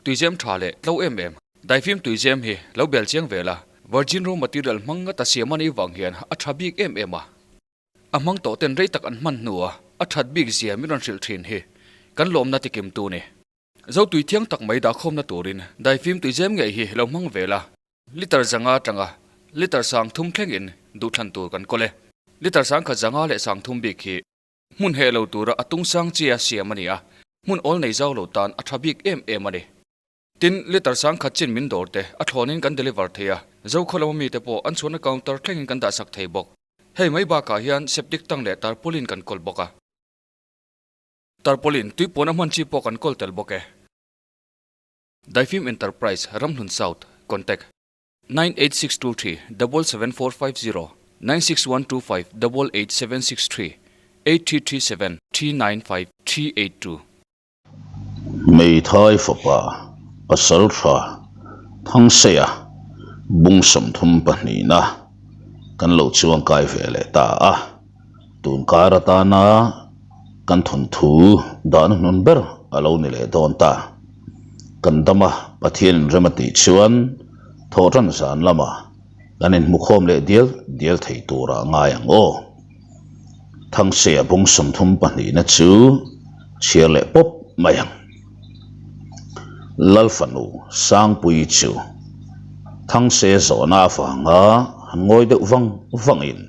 Tuizem tha leh tlo em em. Daifim tuizem hi lo bel chiang ve la, virgin raw material hmang ngata siam a nih vang hian a tha bik em em a. A hmang tawh ten rei tak an hman hnua a that bik zia min rawn hrilh thin hi kan lawmna tikim tu ni. Zo tui thiang tak mai dahkhawmna turin daifim tuizem ngei hi lo hmang ve la. Liter zanga atanga liter sang thum thlengin duhthlan tur kan kawl e. Liter sang khat zanga leh sang thum bik hi hmun heh lo tura a tung sang chia siam a ni a, hmun awl nei zau lo tan a tha bik em em a ni. Tin, liter sang khat chin min dawr te a thlawnin kan deliver thei a, Zokhaw lama mite pawh an chhuahna counter thlengin kan dahsak thei bawk. Hei mai bakah hian septic tank leh tarpaulin kan kawl bawk a. Tarpaulin tuipuan a hman chi pawh kan kawl tel bawk e. Daifim Enterprise, Ramhlun South, Contact, 98623 77450 96125 88763 8337 395 382. Hmeithai fapa pasal tha Thangseia bung 32na kan lo chuangkai ve leh ta a, tunkar atana kan thawnthu dahna hnun ber a lo ni leh dawn ta. Kan dama Pathian inrem a tih chuan thawhtan zan lamah kan inhmukhawm leh dial dial thei turah ngai ang aw. Thangseia bung 32na chu chhiar leh pawp mai ang. Lalfanu Sangpuii chu Thangseia zawhna avanga han ngawi deuh vang vangin,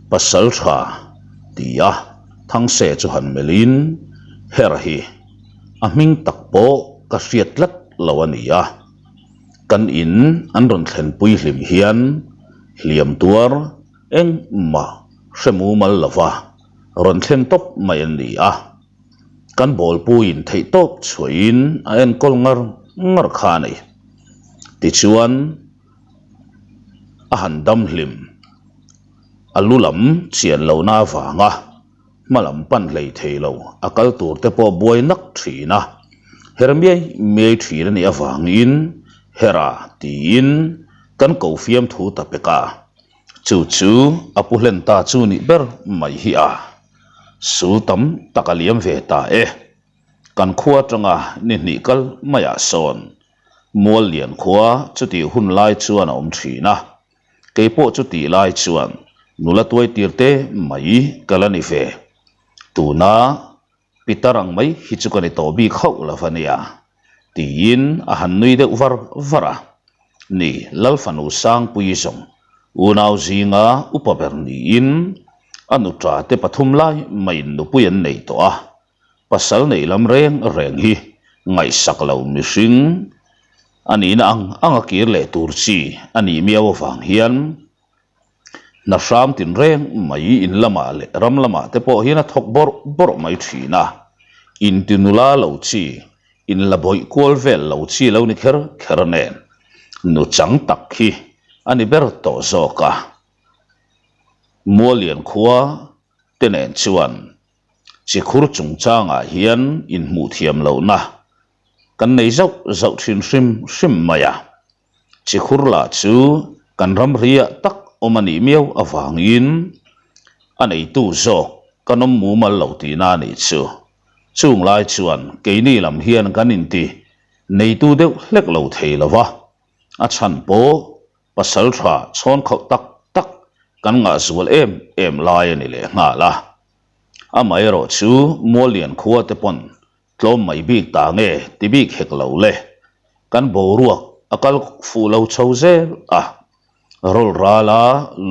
Pasal tha ti a Thangseia chu han melhin, Her hi a hming tak pawh ka hriat tlat lo a ni a, kan in an rawn thlenpui hlim hian hliam tuar engmah hre mumal lova rawn thlen tawp mai an ni a, kan bawlpuiin theihtawp chhuahin a enkawl ngar ngar kha a ni. Tichuan a han dam hlim, a lu lam chian lohna avanga hma lam pan hlei thei lo a kal tur te pawh buai nak thin a, her miai miai thin a nih avangin Hera tiin kan ko fiamthu ta pek a, chu chu a pu hlen ta chu nih ber mai hi a sul tam tak a liam ve ta e. Kan khua atanga ni hnih kal maiah sawn mual lian khua chutih hun lai chuan a awm thin a, Keipawh chu tih lai chuan nula tuai tir te mai ka la ni ve. Tuna Pitar ang mai hi chu ka ni tawh bik hauh lo va nia, tiin a han nui deuh var var a. Ni, Lalfanu Sangpuii zawng unau zinga upa ber niin a nuṭa te pathum lai maiin nupui an nei tawh a. Pasal neih lam reng reng hi ngaihsak lo mihring a nihna ang ang a kir leh tur chi a nih miau avang hian hna hram tin reng mai in lamah leh ram lamah te pawh hian a thawk bawrh bawrh mai thin a, intinula lo chi, inla bawih kual vel lo chi lo ni kher kher nen nu chang tak hi a ni ber tawh zawk a. Mualian khua te nen chuan Chikhur chungchangah hian inhmuh thiam lohna kan nei zauh zauh thin hrim hrim mai a. Chikhur lah chu kan ramriah tak awm a nih miau avangin a neitu zawk kan awm mumal lo tihna a nih chu. Chung lai chuan keini lam hian kan inti neitu deuh hlek lo thei lo va, a chhan pawh Pasal tha chhawn khauh tak tak kan ngah zual em em lai a ni leh nghal a. Amaherawh chu Muallian khua te pawn tlawm mai bik ta nge ti bik hek lo le. Kan boruak a kal fuh lo chho zel a. Rawl rala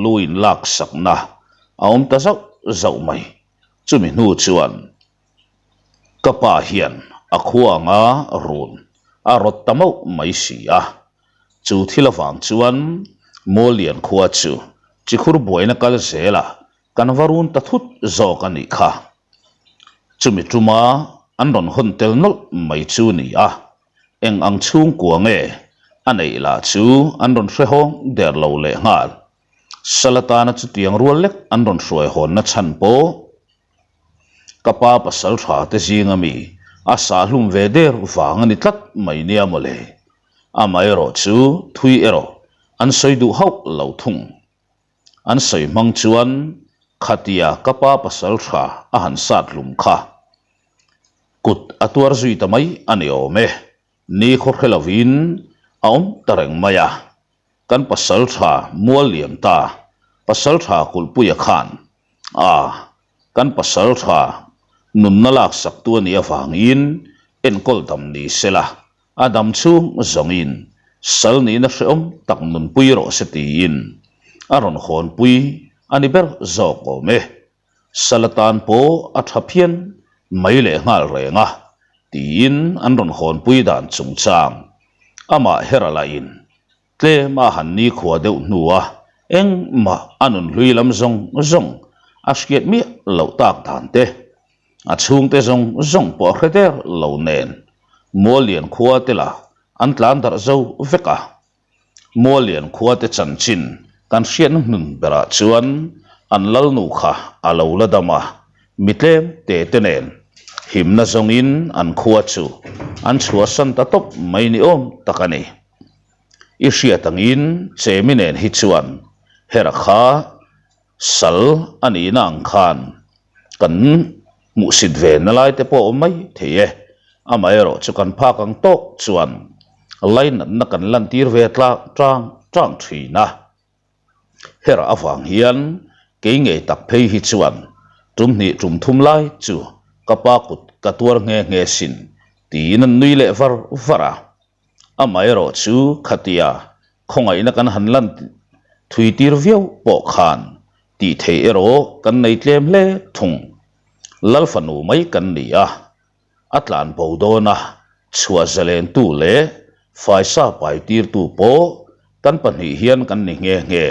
lu in lak sakna a awm ta zauh zauh mai. Chumi hnu chuan ka pa hian a khua anga run a rawt ta mauh mai si a. Chu thil avang chuan Muallian khua chu chikhur buaina kal zelah kan va run ta thut zawk a nih kha. Chumi tuma an rawn hawn tel nawlh mai chu ni a, eng ang chhungkua nge a neih lah chu an rawn hrehawng der lo leh nghal. Salatana chutiang rual lek an rawn hruai hawnna chhan pawh Ka pa pasal tha te zinga mi a sah hlum ve der vang a ni tlat mai nia mawle. Amaherawh chu thui erawh an sawi duh hauh lo thung. An sawi hmang chuan khatia ka pa pasal tha a han sat hlum kha kut a tuar zui ta mai a ni awm e. Nikhaw hre lovin a awm ta reng mai a, kan pasaltha mual liam ta, pasaltha kulhpuia khan a kan pasaltha nunna laksak tu a nih avangin enkawl dam ni sela, a dam chhung zawngin sal nihna hrehawm tak nunpui rawh se tiin a rawn hawnpui a ni ber zawk awm e. Sal atan pawh a tha phian mai leh nghal reng a, tiin an rawn hawnpui dan chungchang amah Hera lahin tlem a han nikhua deuh hnua engmah a nunhlui lam zawng zawng a hriat miah loh tak dan te, a chhungte zawng zawng pawh a hre der lo nen Muallian khua te lah an tlan darh zo vek a. Muallian khuate chanchin kan hriatna hnun berah chuan an lalnu kha a lo la dam a, mi tlem te te nen himna zawngin an khua chu an chhuahsan ta tawp mai ni awm tak a ni. I hriat angin Chemi nen hi chuan Hera kha Sal a nihna ang khan kan hmuhsit ve na lai te pawh a awm mai thei e. Amaherawh chu kan phak ang tawk chuan lainatna kan lantir ve tlak tang tang thin a. Hera avang hian kei ngei tak phei hi chuan tum hnih tum thum lai chu ka pa kut ka tuar nghe nghe sin tiin an nui leh var var a. Amaherawh chu khatia khawngaihna kan han lan thui tir viau pawh khan tih theih erawh kan nei tlem hle thung. Lal fanu mai kan ni a, a tlan bo dawn a, chhuah zalentu leh faisa pai tirtu pawh kan pahnih hian kan ni nghe nghe.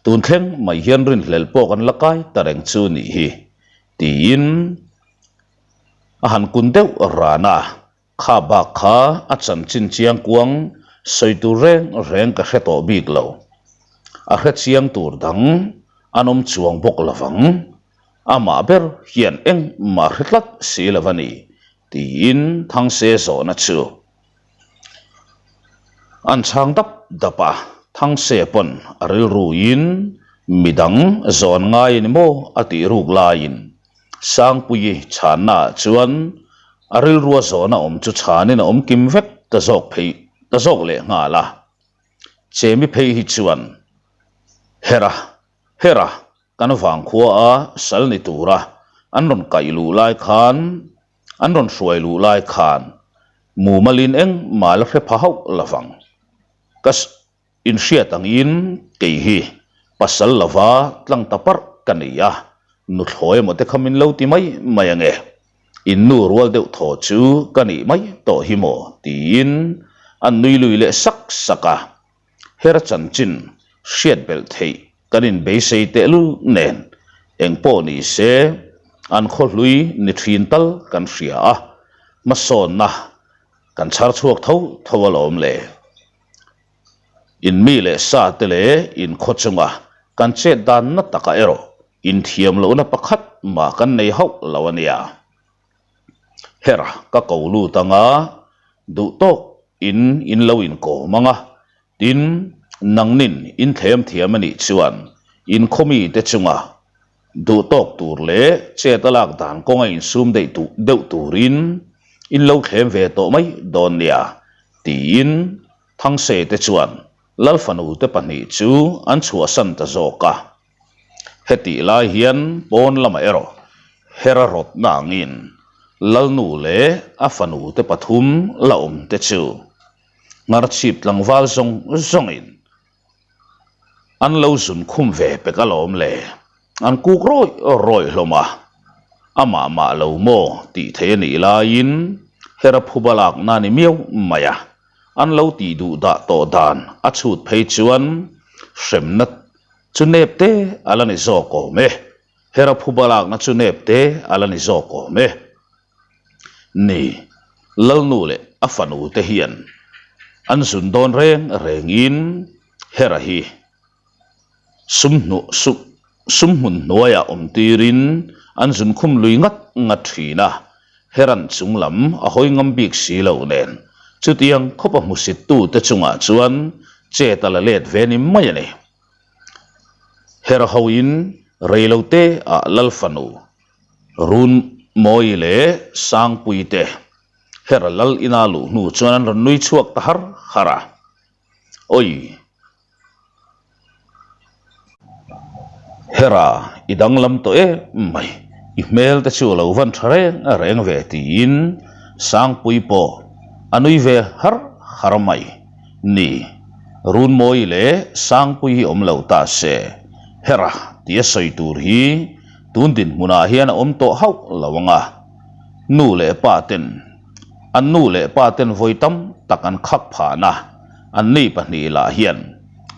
Tun thleng mai hian rinhlelh pawh kan la kai ta reng chu nih hi, tiin a han kun deuh ran a. Kha bak kha a chanchin chiang kuang sawi tur reng reng ka hre tawh bik lo. A hre chiang tur dang an awm chuang bawk lo vang. Amah ber hian engmah hre tlat si lo a ni, tiin Thangse zawhna chu an chhang dap dap a. Thangse pawn a rilruin midang zawn ngai a ni maw a tih ruk laiin Sangpuii chhannaah chuan a rilrua zawhna awm chu chhanin a awm kim vek ta zawk phei ta zawk leh nghal a. Chemi phei hi chuan Hera, Hera, kan vangkhua a sal ni tura an rawn kaih luh lai khan, an rawn hruai luh lai khan mumalin engmah la hre pha hauh lovang. Ka. Inhriat angin kei hi pasal lova tlang ta parh ka nei a, nuthlawi emaw te kha min lo ti mai mai ange, in nu rual deuh thaw chu ka nih mai tawh hi maw tiin an nui lui leh sak sak a, her chanchin hriat belh theih kan inbeisei tehlul nen engpawh ni se an khawhlui ni thin tal kan hria a, hmasawnna kan chhar chhuak tho tho alawm le. In mi leh sa te leh in khaw chunga kan chet danna takah erawh inthiam lohna pakhat mah kan nei hauh lo a nia. Hera ka ko lut anga duh tawk in in lo inkawm anga tin nangnin in thlem thiam a nih chuan in khaw mi te chunga duh tawk tur leh chet a lak dan kawnga insum daih deuh turin in lo thlem ve tawh mai dawn nia tiin Thangse te chuan Lal fanu te pahnih chu an chhuahsan ta zawk a. Hetih lai hian pawn lamah erawh Hera rawtna angin Lalnu leh a fanu te pathum la awm te chu Ngharchhip tlangval zawng zawngin An lo zun khum ve pek alawm le. An kuk rawih rawih hlawm a. Amah mah lo maw tih theih a nih laiin Hera phuba lakna a ni miau mai a. An lo tih duh dah tawh dan a chhut phei chuan hremna chu nep te a la ni zawk awm e. Hera phuba lakna chu nep te a la ni zawk awm e. Ni, Lalnu leh a fanu te hian an zun dawn reng rengin Hera hi sum hnu sum hmun hnuaiah awm tirin an zun khum lui ngat ngat thin a, Hera'n chung lam a hawi ngam bik si lo nen chutiang khawpa hmusit tute chungah chuan chet a la let ve ni mai a ni. Hera hoin reilote ah Lal fanu Run Mawi leh Sangpui te. Hera lal ina luh hnu chuan an rawn nui chhuak ta har har a. Awi! Hera, i danglam tawh em mai, i hmel te chu a lo van tha reng reng ve tiin Sangpui pawh a nui ve har har mai. Ni, Runmawi leh Sangpui hi awm lo ta se, Hera tia sawi tur hi tun dinhmunah hian a awm tawh hauh lo ang a. Nu leh pa ten an nu leh pa ten vawi tam tak an khak phahna an ni pahnih lah hian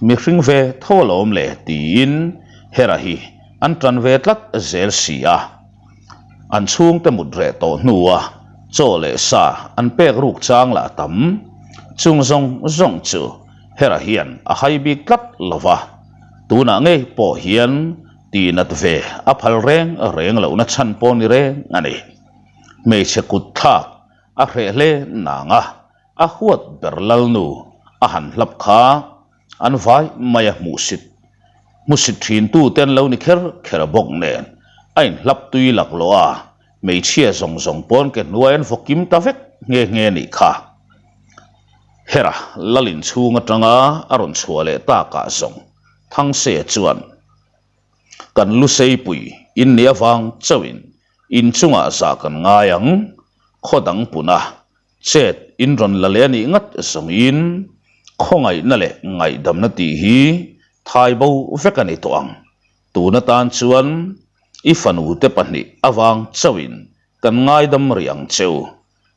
mihring ve tho alawm le tiin Hera hi an tan ve tlat zel si a. An chhungte mut reh tawh hnua chaw leh sa an pek ruk chang lah tam chung zawng zawng chu Hera hian a hai bik tlat lo va, tunah ngei pawh hian Tihnat ve a phal reng reng lohna chhan pawh ni reng a ni. Hmeichhe kut thlak a hreh hle nang a, a huat ber lalnu a han hlap kha an vai mai a hmuhsit hmusit thin tu te an lo ni kher kher bawk nen a inhlap tui laklawh a, hmeichhia zawng zawng pawn ke hnuai an vaw kim ta vek nghe nghe a nih kha. Hera lal inchhung atanga a rawn chhuah leh takah zawng Thangse chuan, Kan Luseipui in nih avang chauhin in chungah zah kan ngai ang, khaw dang puna chet in rawn la leh a nih ngat zawngin khawngaihna leh ngaihdamna tih hi thai bo vek a ni tawh ang. Tun atan chuan i fanute pahnih avang chauhin kan ngaidam rih ang cheu,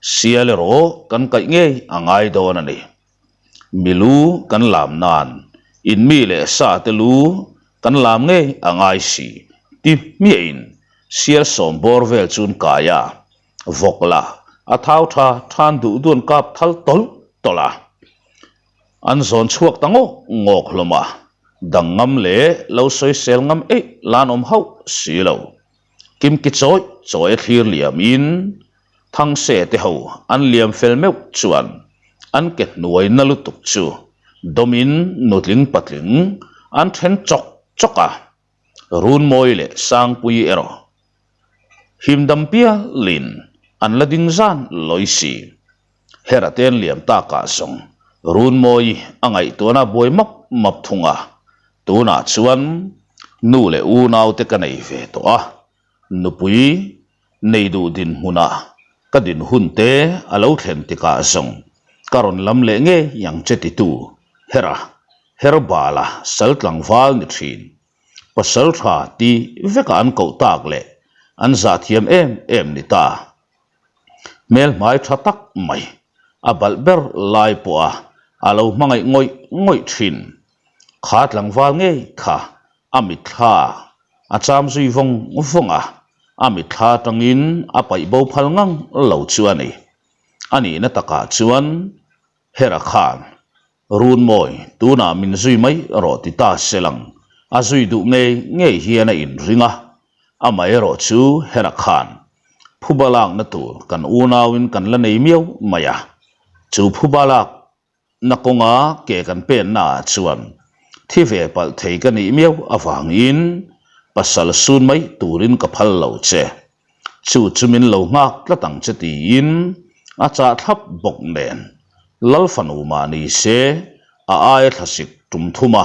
sial erawh kan kaih ngei a ngai dawn a ni. Mi lu kan lam nan in mi leh sa te lu kan lam ngei a ngai si ti hmiahin sial sawm bawr vel chu an kai a, vawk la a thau tha than duh duh an kap thal tawlh tawlh a, an zawn chhuak ta ngawk ngawk hlawm a, dang ngam leh lo sawisel ngam eih lan awm hauh si lo. Kimki chawi chawi a thlir liamin Thangse te ho an liam fel meuh chuan an ke hnuai na lutuk chu dawmin nutling patling an then chawk chawk a, Runmawi leh Sangpui erawh himdam pialin an la ding zan lawi si. Hera te an liam takah zawng Runmawi a ngaihtuahna a buai map map thung a, tunah chuan nu leh unaute ka nei ve tawh a, nupui Nei duh dinhmunah ka din hun te a lo thlen tikah zawng ka rawn lam leh ngei ang che titu Hera, Herbala sal tlangval ni thin. Pasal tha ti vekah an koh tak leh an zah thiam em em ni ta. Hmel hmai tha tak mai a balh ber lai pawha a lo hmangaih ngawih ngawih thin. Kha tlangval ngei kha a mitthla a cham zui vawng vawng a, a mitthla atangin a paih bo phal ngang lo chu a ni. A nihna takah chuan Hera khan, Runmawi, tunah min zui mai rawh ti ta se lang, a zui duh ngei ngei hian a inring a, amaherawh chu Hera khan phuba lakna tur kan unauin kan la nei miau mai a, chu phuba lak Na kawnga ke kan penna ah chuan thi ve palh thei ka nih miau avangin pasal sun mai turin ka phal lo che. Chu chu min lo nghak tlat ang che tiin a chah thlap bawk nen Lal fanu mah ni se a aia thlasik tum thuma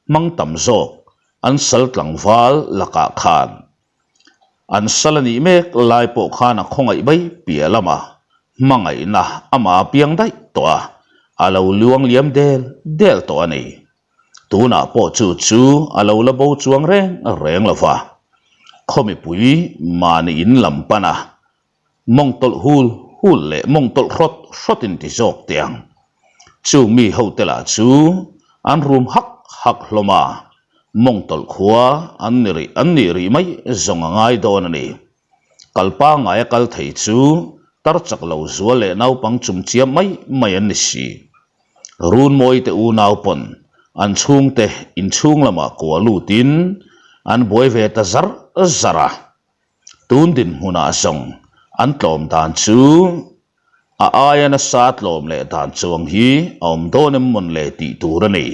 hmang tam zawk an sal tlangval lakah khan An sal a nih mek lai pawh khan a khawngaih mai piah lama hmangaihna amah a piang daih tawh a, a lo luang liam del del tawh a ni. Tunah pawh chu chu a lo la bo chuang reng reng lo va, khaw mipui mahni in lam pan a Mawng tawlh hul hul leh mawng tawlh hrawt hrawt in ti zawk teh ang. Chung mi hote lah chu an rum hak hak hlawm a, mawng tawlh khua an ni rih an nih rih mai zawng a ngai dawn a ni. Kal pangngai a kal thei chu tar chak lo zual leh naupang chum chiam mai mai an ni si. Runmawi te unau pawn an chhungte inchhung lamah kua lutin an buai ve ta zar zar a. Tun dinhmunah zawng an tlawm dan chu a aia nasa tlawm leh dan chuang hi a awm dawn em mawn le tih tur a ni.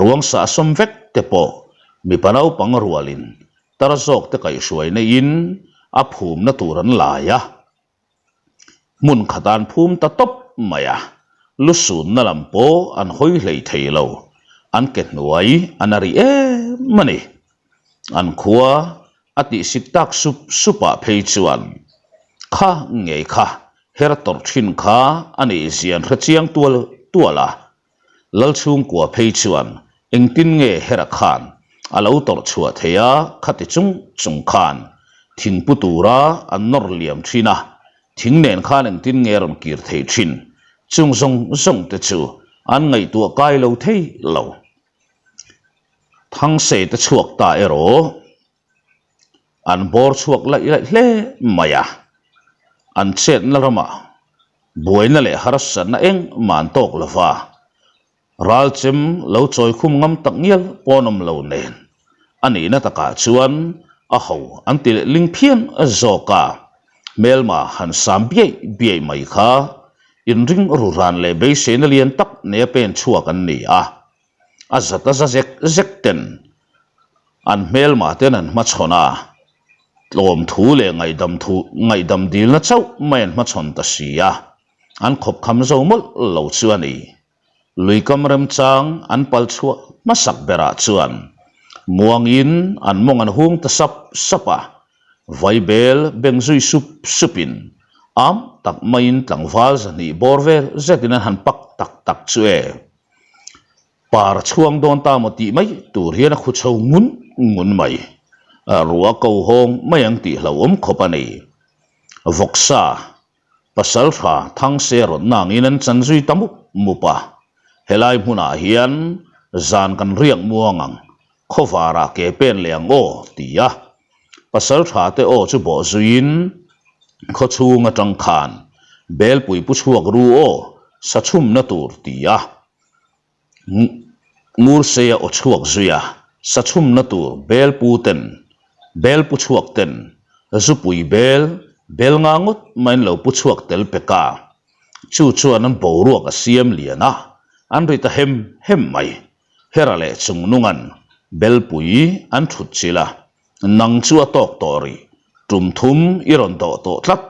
Ruang sahsawm vek te pawh mipa naupang rualin tar zawk te kaihhruai neiin a phumna tur an lai a. Hmun khat an phum ta tawp mai a, lusunna lam pawh an hawi hlei thei lo, an ke hnuai a na rih em a ni. An khua a tihsik tak sup sup ah phei chuan kha ngei kha her tawrh thin kha a nih zian hre chiang tual tual a, Lalchhungkua phei chuan engtin nge Hera khan a lo tawrh chhuah theih a khati chung chung khan thing pu tura an nawr liam thin a, thing nen khan engtin nge a rawn kir thei thin chung zawng zawng te chu an ngaihtuah kai lo thei lo. Thangse te chhuak ta erawh an bawr chhuak laih laih hle mai a, an chetna ramah buaina leh harsatna engmah an tawk lo va, ralchem lo chawi khum ngam tak ngial pawn awm lo nen a nihna takah chuan a ho an ti leh ling phian zawk a, hmelma han sam biaih biaih mai kha inring ru ran leh beiseina lian tak neia pen chhuak an ni a. A zat a za zek zek ten an hmelmah ten an hmachhawn a, tlawm thu leh ngaihdam thu ngaihdam dilna chauh mai an hmachhawn ta si a, an khawp kham zo mawlh lo chu a ni. Luikam remchang an pal chhuah hmasak berah chuan muangin an mawng an hung ta sap sap a, vaibel beng zui sup supin am tak maiin tlangval zahnih bawr vel zetin an han pak tak tak chu e. Par chhuang dawn ta maw tih mai tur hian a khu chho ngun ngun mai. Ruah ko hawng mai ang tih hlauhawm khawp a ni. Vawksa, Pasaltha Thangse rawtna angin an chan zui ta mup mup a. Helai hmunah hian zan kan riak muang ang, khawvarah ke pen leh ang aw ti a. Pasaltha te aw chu bawh zuiin khawchhung atang khan Belpui pu chhuak ru aw sa chhumna tur ti a. Ngurseia aw chhuak zui a, sa chhumna tur bel pu ten, bel pu chhuak ten, zupui bel, bel nga ngawt maiin lo pu chhuak tel pek a. Chu chuan an boruak a siam lian a, an ri ta hem hem mai. Hera leh Chungnunga'n belpui an thut chilh a, Nang chu a tawk tawh rih, tum thum i rawn dawh tawh tlat,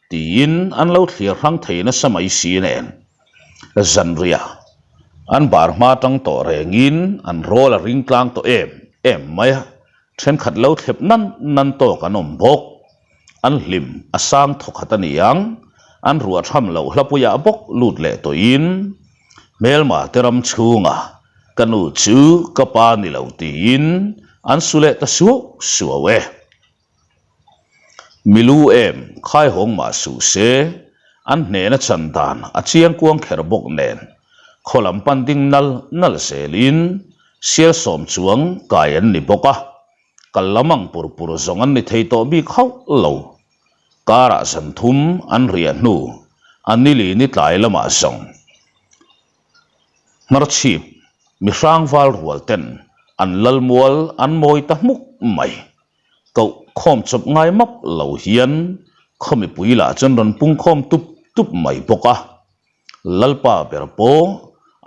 tiin an lo thlir hrang thei nasa mai si nen. Zanriah an bar hma tang tawh rengin an rawl a ring tlang tawh em em mai a, thenkhat lo thlep nan nan tawk an awm bawk. An hlim a sang thawkhat a ni ang, an ruah tham loh hlapuiah bawk lut leh tawhin hmelma te ram chhunga ka nu chu ka pa ni lo tiin an su leh ta suau suau e. Milu em khaihawng mah suh se, an hnehna chan dan a chiang kuang kher bawk nen khaw lam pan ding nal nal zelin sial sawm chuang kai an ni bawk a. Kal lam ang pur pur zawng an ni thei tawh bik hauh lo. Karah zan thum an riah hnu a nili ni tlai lamah zawng hmarchhip mi hrangval rual ten an lalmual an mawi ta hmuk mai. Koh khawm chawp ngai map lo hian khaw mipui lah chuan rawn pung khawm tup tup mai bawk a. Lalpa ber pawh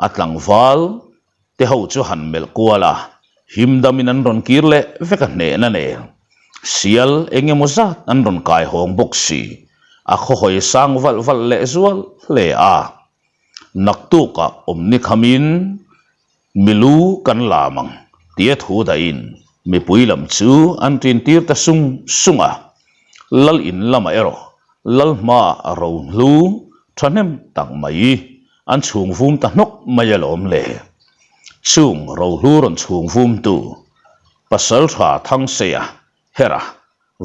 a tlangval te ho chu han melh kual a, him damin an rawn kir leh vek a hnehna nen. Sial eng emaw zat an rawn kai hawng bawk si, a khawhawi sang valh valh leh zual hle a. Naktukah awm ni khamin milu kan lam ang tia thu dahin mipui lam chu an ṭin tir ta sung sung a. Lal in lamah erawh lal hmaah rohlu ṭhahnem tak mai An chhung vum ta hnawk mai alawm le. Chung rohlu rawn chhung vumtu Pasaltha Thangseia, Hera,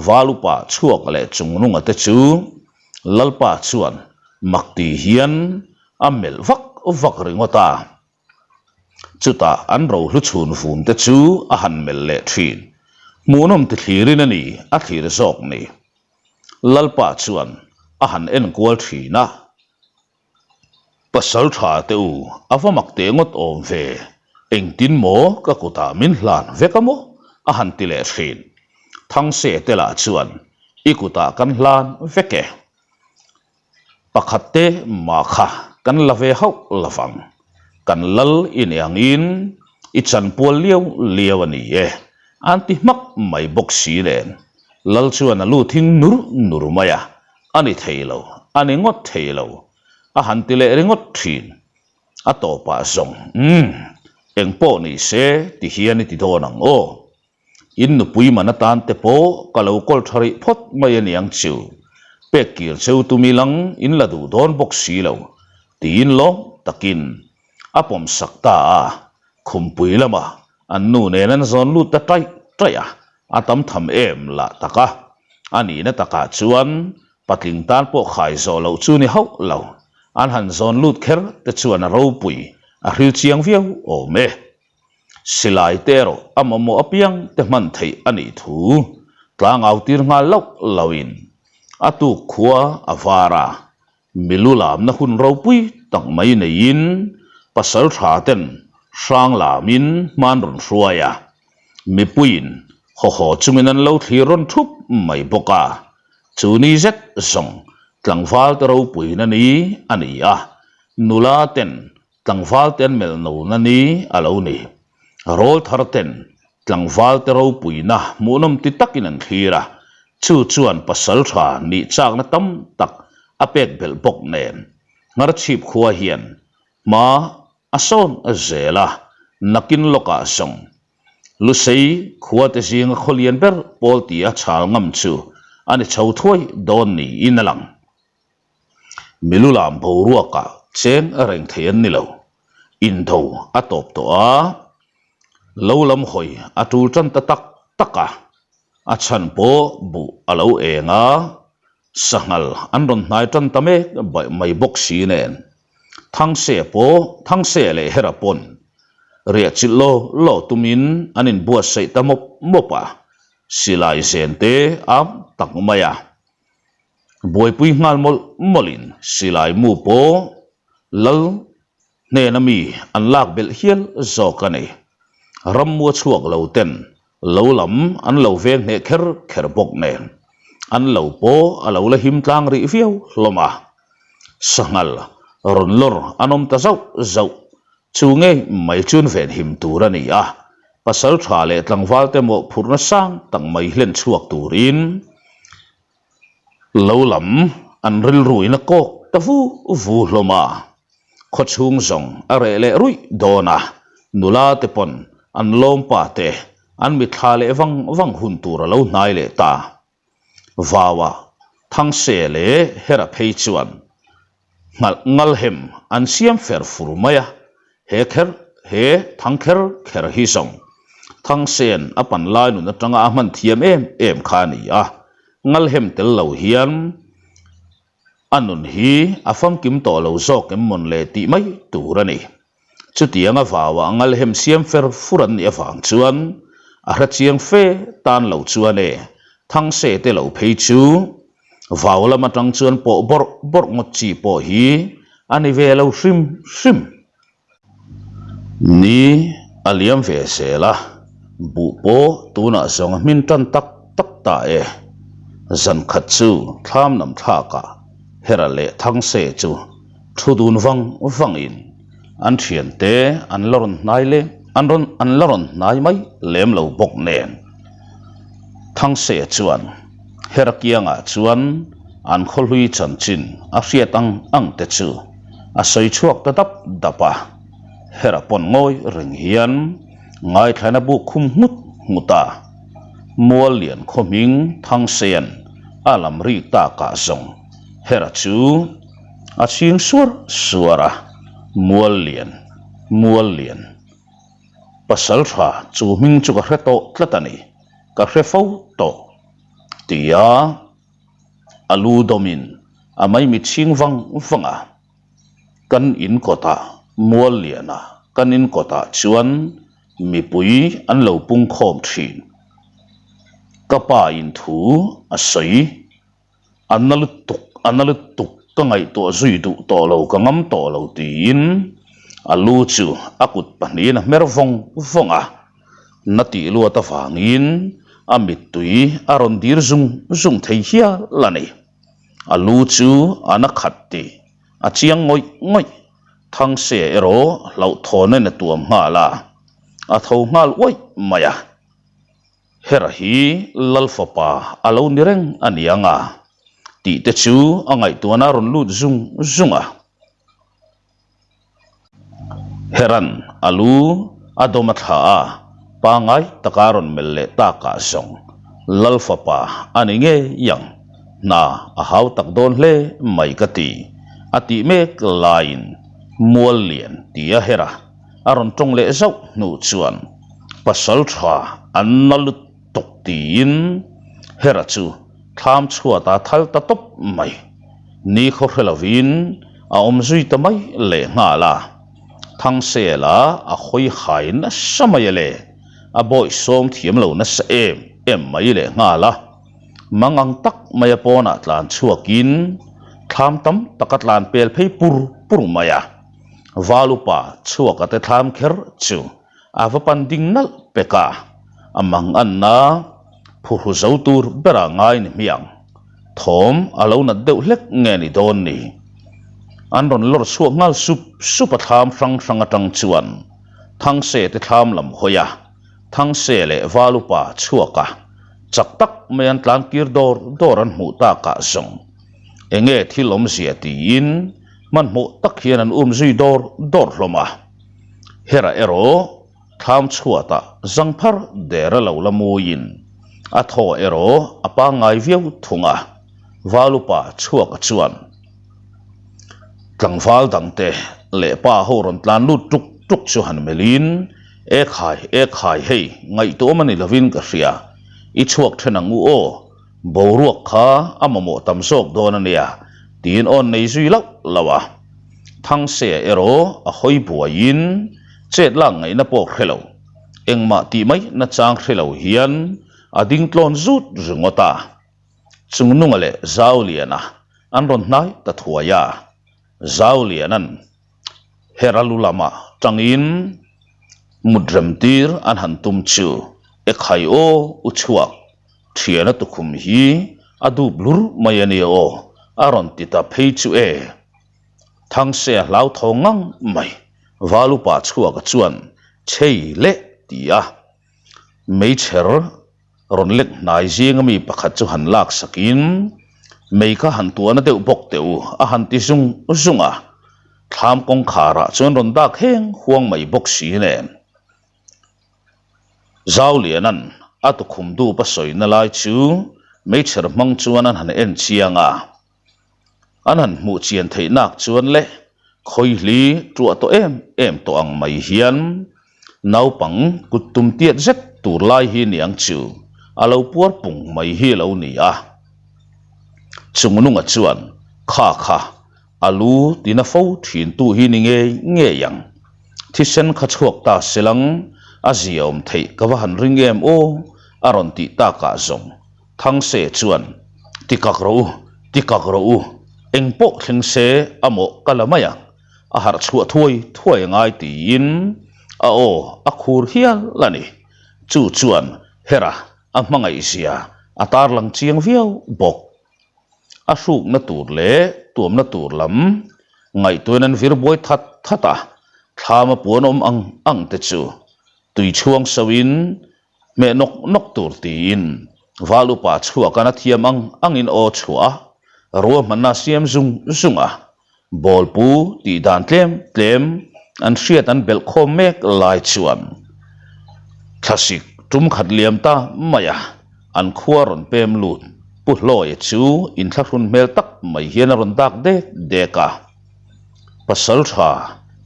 Valupa chhuak leh Chungnunga te chu Lalpa chuan mak ti hian a melh vak vak ringawt a. Chutah an rohlu chhun vum te chu a han melh leh thin. Hmuhnawm ti thlirin a ni a thlir zawk ni. Lalpa chuan a han enkual thin a. Pasal tha te u, a va mak teh ngawt awm ve, engtin maw ka kutah min hlan vek a maw? a han ti leh thin. Thangse te lah chuan i kutah kan hlan vek e. Pakhat te mah kha kan la ve hauh lovang, kan lal i ni angin i chanpual liau liau a ni e, an ti hmak mai bawk si nen. Lal chuan a lu thing nur nur mai a, A ni thei lo. a ni ngawt thei lo, a han ti leh ringawt thin. A tawpah zawng, Umm, eng pawh ni se ti hian i ti dawn ang aw. In nupui man atan te pawh ka lo kawl tha rih phawt mai a niang chu. Pek kir cheu tum ilang in la duh dawn bawk si lo, tiin lawm takin a pawm sak ta a. Khumpui lama an nu nen an zawn lut ta taih taih a, a tam tham em lah tak a. A nihna takah chuan patling tan pawh khai zawh loh chu ni hauh lo. An han zawn lut kher te chuan a ropui a hril chiang viau awm e. Silai te erawh a mamawh apiang te hman theih a nih thu tlangau tir nghal loh loin a tuk khua a var a, milu lamna hun ropui tak mai neiin pasal tha ten hrang lamin hman rawn hruai a, mipuiin hawhaw chungin an lo thlir rawn thup mai bawk a, chu ni zet zawng tlangval te ropuina ni a ni a, nula ten Tlangval te an melh no na ni a lo ni. Rawl thar ten tlangval te ropuina hmuhnawm ti takin an thlir a, chu chuan pasal tha nih chakna tam tak a pek belh bawk nen. Ngharchhip khua hian hma a sawn zel a, nakin lawkah zawng Lusei khua te zinga khaw lian ber pawl tia chhal ngam chu a ni chho thuai dawn niin a lang. Milu lam boruakah cheng a reng thei an ni lo. Indo a tawp tawh a, lo lam hawi a tul tan ta tak tak a, a chhan pawh buh a lo eng a, sanghal an rawn hnai tan ta mek mai bawk si nen. Thangse pawh Thangse leh Hera pawn riah chilh law law tumin an inbuatsaih ta mawp mawp a, silai zen te am tak mai a. Buaipui nghal mawlh mawlhin silai mu pawh lal hnena mi an lak belh hial zawk a ni. Rammua chhuak lo ten lo lam an lo veng hneh kher kher bawk nen an lo pawh a lo la him tlang rih viau hlawm a. Sanghal rawn lawr an awm ta zauh zauh chu ngei mai chuan venhim tur a ni a. Pasal tha leh tlangval te mawhphurhna sang tak mai hlen chhuak turin Lo lam an rilruin a kawk ta vu vu hlawm a, khawchhung zawng a reh leh ruih dawn a, nula te pawn an lawmpa te an mitthla leh vang vang hun tur a lo hnai leh ta. Vaua Thangse leh Hera phei chuan Nghalh ngalhem an siam fer fur mai a, he kher he thang kher kher hi zawng Thangsen a pan lai nun atanga a hman thiam em em kha a ni a, ngalhem tel lo hian a nun hi a famkim tawh lo zawk em mawn le tih mai tur a ni. Chutianga vaua ngalhem siam fer fur an nih avang chuan a hre chiang fe tan lo chuan e Thangse te lo phei chu Vau lam atang chuan pawh bawrh bawrh ngawt chi pawh hi a ni ve lo hrim hrim. Ni a liam ve zel a, buh pawh tunah zawng a hmin tan tak tak ta e. Zan khat chu thlam lam thlakah Hera leh Thangse chu thu dun vang vangin an thiante an la rawn hnai lem an rawn an la rawn hnai mai lem lo bawk nen. Thangse chuan Hera kiangah chuan an khawhlui chanchin a hriat ang ang te chu a sawi chhuak ta dap dap a, Hera pawn ngawi reng hian ngaithlain a buk khum nghut nghut a, Muallian khaw hming Thangsean a lam rik takah zawng Hera chu a chhing suar suar a, Muallian, Muallian. Pasal tha chu hming chu ka hre tawh tlat a ni. Ka hre fo tawh tia a lu dawmin a maimit chhing vang vang a. Kan in kawtah mual liana kan in kawtah chuan mipui an lo pung khawm thin. Ka pa in thu a sawi. A na lutuk, a na lutuk, ka ngaihtuah zui duh tawh lo, ka ngam tawh lo tiin a lu chu a kut pahnihin a hmer vawng vawng a. Na tih luat avangin a mittui a rawn dir zung zung thei hial a ni. A lu chu a na khat tih a chiang ngawih ngawih. Thangse erawh hlauhthawn in a tuam nghal a, a tho nghal uaih mai a. Hera hi Lal fapa a lo ni reng a ni ang a? Tih te chu a ngaihtuahna a rawn lut zung zung a. Heran a lu a dawm a thla a, pangngai taka a rawn melh leh takah zawng Lal fapa a ni ngei ang, hna a hau tak dawn hle mai ka ti, a tih mek laiin mual lian ti a her a, a rawn tawng leh zauh hnu chuan pasal tha an na lutuk tiin Hera chu thlam chhuat a thal ta tawp mai. Ni khaw hre lovin a awm zui ta mai leh nghal a. Thangsela a hawi hai nasa mai a le, a bawih sawm thiam lo nasa em em mai leh nghal a. Mang ang tak mai a pawnah tlan chhuakin thlam tam tak a tlan pel phei pur pur mai a. Valupa chhuak a te thlam kher chu A va pan ding nalh pek a, a mang anna phuhru zo tur berah ngai ni hmiang. Thawm a lo nat deuh hlek nge ni dawn ni. An rawn lawr chhuak nghal sup sup a thlam hrang hrang atang chuan Thangse te thlam lam hawi a, Thangse leh Valupa chhuak a, chak tak mai an tlan kir dawr dawr an hmuh takah zawng enge thil awmzia tiin hmanhmawh tak hian an um zui dawr dawr hlawm a. Hera erawh thlam chhuatah zangphar der a lo la muiin a thaw erawh a pangngai viau thung a, Valupa chhuaka chuan tlangval dangte leh pa ho rawn tlan lut tuk tuk chu han melhin, E khai, e khai hei, ngaihtuahawm a ni lovin ka hria, i chhuak then ang u aw, boruak kha a mamawh tam zawk dawn a nia, tiin awn nei zui lauh lauh a. Thangse erawh a hawi buaiin chet lak ngaihna pawh hre lo, engmah tih mai nachang hre lo hian a ding tlawn zut ringawt a. Chungnunga leh Zauliana an rawn hnai ta thuai a, Zauliana'n Hera lu lamah tangin mut rem tir an han tum chu Ekhai aw u chhuak Thiana tukhum hi a dup lur mai a nia aw a rawn ti ta phei chu e. Thangse a hlauthawng ngang mai. Valupa chhuaka chuan chei leh ti a. Meichher rawn lek hnai zinga mi pakhat chu han lak sakin mei kha han tuahna deuh bawk teh u a han ti zung zung a. Thlam kawngkharah chuan rawn dak heng huang mai bawk si nen. Zauliana'n a tukhum dup a sawina lai chu meichher hmang chuan an han en chiang a. An han hmuh chian theih nak chuan le khawihli tuah tawh em em tawh ang mai hian naupang kut tum tiat zet tur lai hi niang chu a lo puar pung mai hi a lo ni a. Chungnunga chuan kha kha a lu tina fo thin tu hi ni ngei ngei ang. Thisen kha chhuak ta selang a zia awm theih ka va han ring em aw a rawn tih takah zawng Thangse chuan, Ti kak rawh u, ti kak rawh u, eng pawh thleng se a mawh ka la mai ang, a harh chhuah thuai thuai a ngai tiin a aw a khur hial a ni. Chu chuan Hera a hmangaihzia a tarlang chiang viau bawk. A hrukna tur leh tuamna tur lam ngaihtuain an vir buai that that a, thlam a puan awm ang ang te chu tui chhuang soin Hmeh nawk nawk tur tiin val upa chhuakan a thiam ang angin aw chhuah a, ruahmanna a siam zung zung a. Bawlpu tih dan tlem tlem an hriat an belh khawm mek lai chuan thlasik tum khat liam ta mai a, an khua rawn pem lut Pu Hlawia chu inthlahrun hmel tak mai hian a rawn dak dek dek a. Pasal tha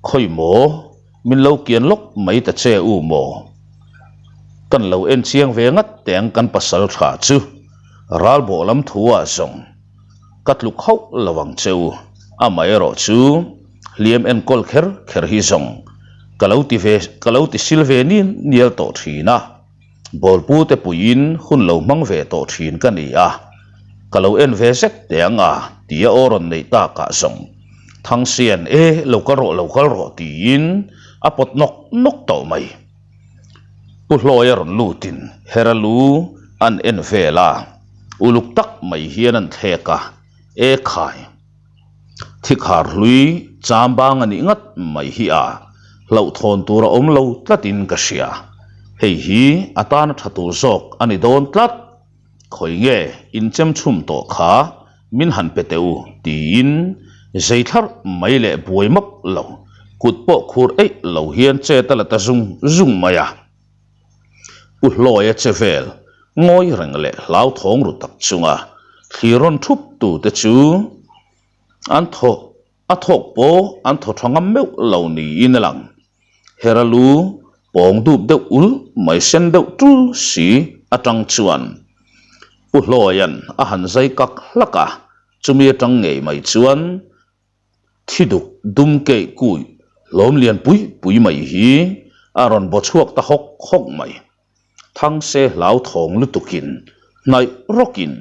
khawi maw? Min lo kian lawk mai ta che u maw? Kan lo en chiang ve ngat teh ang kan pasal tha chu. Ralbawh lam thu ah zawng ka tluk hauh lo ang che u. Amaherawh chu hliam enkawl kher kher hi zawng ka lo ti ve ka lo ti sil ve nial nial tawh thin a. Bawlpute puiin hun lo hmang ve tawh thin ka ni a, ka lo en ve zek teh ang a, tia aw rawn neih takah zawng Thangsian e, lo kal rawh, lo kal rawh tiin a pawt nawk nawk tawh mai. Pu Hlawia rawn lutin Hera lu an en vel a, uluk tak mai hian an thlek a, E khai! Thikhar hlui cham bang a nih ngat mai hi a hlauhthawn tur a awm lo tlatin ka hria. Hei hi a tana tha tur zawk a ni dawn tlat. Khawi nge in chem chhum tawh kha? min han pe teh u tiin zei thlarh mai leh buai map lo, kut pawh khur eih lo hian chet a la ta zung zung mai a. Pu Hlawia che vel ngawi reng leh hlauthawng ru tak chunga thlir rawn thup tu te chu an thaw a thawk pawh an thaw tha ngam meuh lo niin a lang. Hera lu pawng dup deuh ul mai sen deuh tul si atang chuan Pu Hlawia'n a han zai kak hlak a, chumi atang ngei mai chuan thi duk dum keih kuih hlawm lian pui pui mai hi a rawn baw chhuak ta hawk hawk mai. Thangse hlauthawng lutukin hnaih rawkin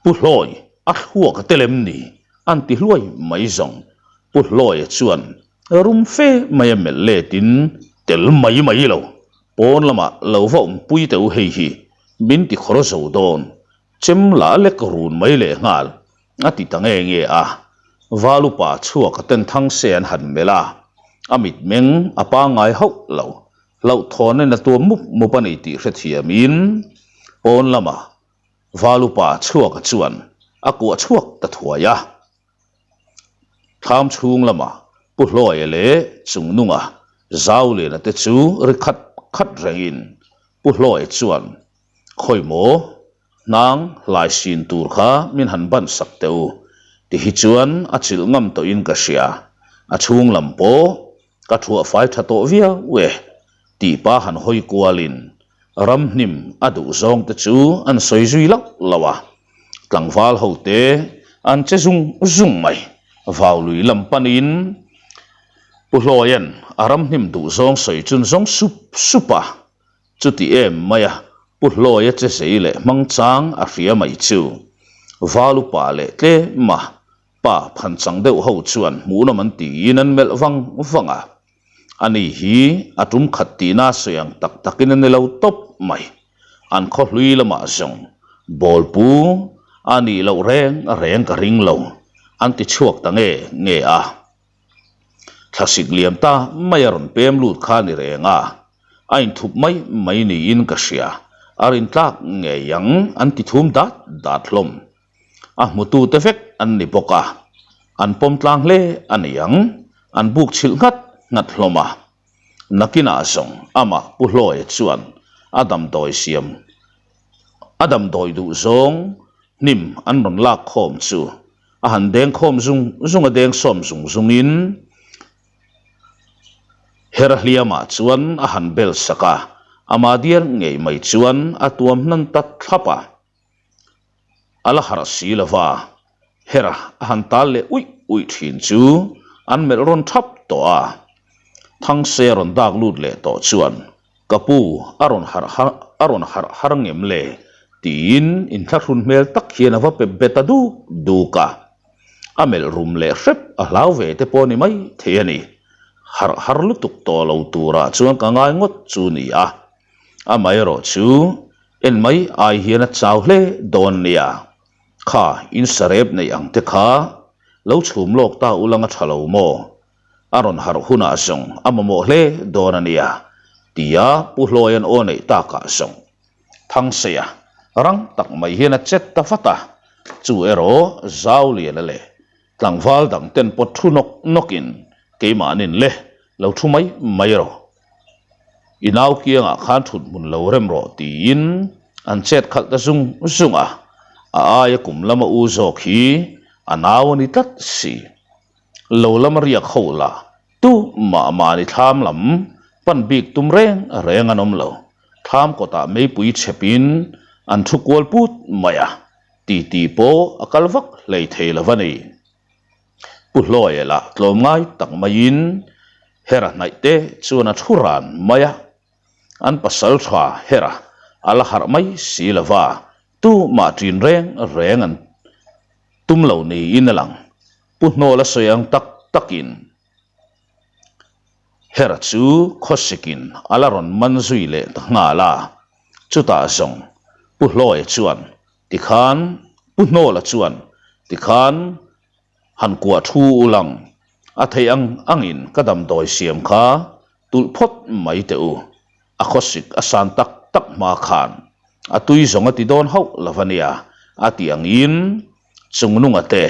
Pu Hlawi a thluak a tel em ni? an ti hluai mai zawng. Pu Hlawia chuan rum fe mai a melh letin tel mai mai lo, pawn lamah lo va awmpui teh u hei hi, min ti khawr zo dawn, chem la lek run mai lehnghal a ti ta nge nge a. Valupa chhuak a ten Thangse an han melh a, a mitmeng a pangngai hauh lo. Hlauhthawn in a tuam mup mup a ni tih hrethiamin pawn lamah Valupa chhuaka chuan a kuah chhuak ta thuai a. Thlam chhung lamah Pu Hlawia leh Chungnunga Zauliana te chu ri khat khat rengin Pu Hlawia chuan, Khawi maw, hnang hlai sin tur kha min han ban sak teh u, ti hi chuan a chilh ngam tawhin ka hria, a chhung lam pawh Ka thuah fai tha tawh viau e, tih pa han hawi kualin ramhnim a duh zawng te chu an sawi zui loh loh a, tlangval ho te an che zung zung mai. Vau lui lam panin Pu Hlawia'n a ramhnim duh zawng sawi chun zawng sup sup a, chuti em mai a Pu Hlawia che zei leh hmang chang a hria mai chu Val upa leh tlem a Pa phanchang deuh ho chuan hmuhnawm an tiin an melh vang vang a, ani hi a tum khat tihna sawi ang tak takin a ni lo tawp mai. An khaw hlui lamah zawng bawlpu a nih loh reng reng ka ring lo, an ti chhuak ta nge nge a. Thlasik liam ta mai a rawn pem lut kha a ni reng a, a inthup mai mai niin ka hria, a rintlak ngei ang an ti thum dat dat hlawm. A hmutute vek an ni bawk a, an pawm tlang hle a ni ang, an buk chhilh nghat nghat hlawm a. Nakinah zawng amah Pu Hlawia chuan a damdawi siam a damdawi duh zawng hnim an rawn lak khawm chu a han deng khawm zung zung a deng sawm zung zungin Hera hliamah chuan a han bel sak a, amah diar ngei mai chuan a tuam hnan ta thlap a. A la harh si lo va, Hera a han tal leh uih uih thin chu an melh rawn thap tawh a. Thangse a rawn dak lut leh tawh chuan, Ka pu, a rawn harh har a rawn harh har ngem le? tiin inthlahrun hmel tak hian a va pep bet a duk duk a. A melh rum leh hrep a hlau ve te pawh ni mai thei a ni. Harh har lutuk tawh lo turah chuan ka ngai ngawt chu ni a. Amaherawh chu En mai ai hian a chau hle dawn nia. Kha in sarep neih ang te kha lo chhum lawk ta ulang a tha lo maw? A rawn harh hunah zawng a mamawh hle dawn a nia, tia Pu Hlawia'n aw neih takah zawng Thangseia rang tak mai hian a chet ta vat a, chu erawh Zauliana leh Tlangval dang ten pawt thu nawk nawkin keimahnin le lo thu mai mai rawh. I nau kiangah khan thut hmun lo rem rawh tiin an chet khalh ta zung zung a, a aia kum lama u zawk hi a nau a ni tlat si. Lo lama riak ho lah tu mah mahni thlam lam pan bik tum reng reng an awm lo. Thlam kawtah meipui chhepin an thu kual put mai a, titi pawh a kal vak hlei thei lo a ni. Pu Hlawia lah tlawmngai tak maiin Hera hnaih te chuan a thu ran mai a, an pasal tha Hera a la harh mai si lo va, tumah ṭin reng reng an tum lo niin a lang. Pu Hnawla sawi ang tak takin Hera chu khawsikin a la rawn man zui leh ta nghal a, chutah zawng Pu Hlawia chuan Tikhan Pu Hnawla chuan tikhan han kuah thu u lang, a theih ang angin ka damdawi siam kha tulh phawt mai teh u, a khawsik a san tak tak hma khan a tui zawng a ti dawn hauh lo a nia a tih angin. Chungnunga te,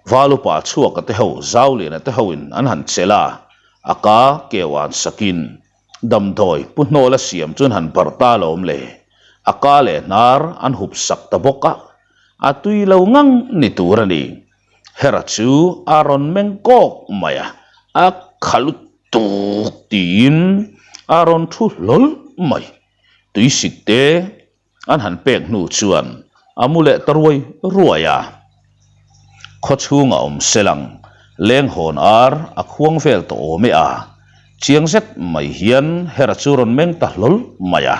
Valupa chhuaka te ho Zauliana te hoin an han chelh a, a ka keu an sakin damdawi pu hnawla siam chuan han barh ta alawm le, a ka leh hnar an hup sak ta bawk a, a tui lo ngang ni tur a ni. Hera chu a rawn meng kawk mai a, a kha lutuk tiin a rawn thu hlawl mai. Tuisik te An han pek hnu chuan a mu leh ta ruai ruai a. Khaw chhunga awm selang leng hawn ar a khuang vel tawh awm e a. Chiang zet mai hian Hera chu rawn meng ta hlawl mai a.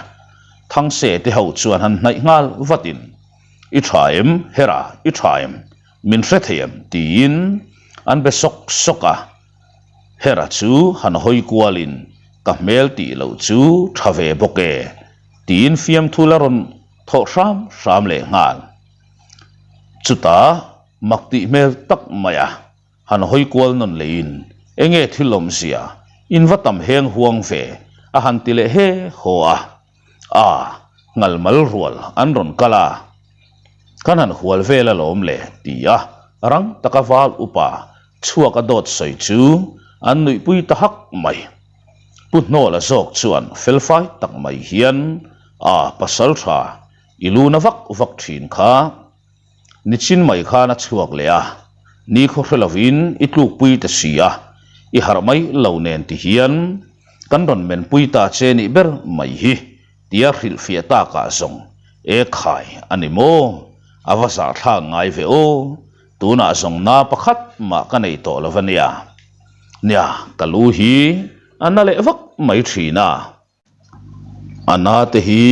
Thangse te ho chuan han hnaih nghal vatin, I tha em Hera, i tha em? Min hre thei em? tiin an be sawk sawk a. Hera chu han hawi kualin, Ka hmel tih loh chu tha ve bawk e. Tiin fiamthu la rawn thawh hram hram leh nghal. Chutah mak tih hmel tak mai a, han hawi kual nawn leiin enge thil awmzia in va tam heng huang ve a han ti leh he haw a. A, ngalmal rual an rawn kal a, kan han hual vel alawm le ti a, rang taka val upa chhuak a dawt sawi chu an nuihpui ta hak mai. Pu Hnawla zawk chuan felfai tak mai hian a pasal tha i lu na vak vak thin kha. Nichin mai khan a chhuak leh a, nikhaw hre lovin i tlukpui ta si a, i harh mai lo nen ti hian kan rawn menpui ta che nih ber mai hi tia hrilhfiah takah zawng e khai a ni maw? A va zahthlak ngai ve aw, tunah zawng na pakhat mah ka nei tawh lo va nia. Nia, ka lu hi a na leh vak mai thin a. A na te hi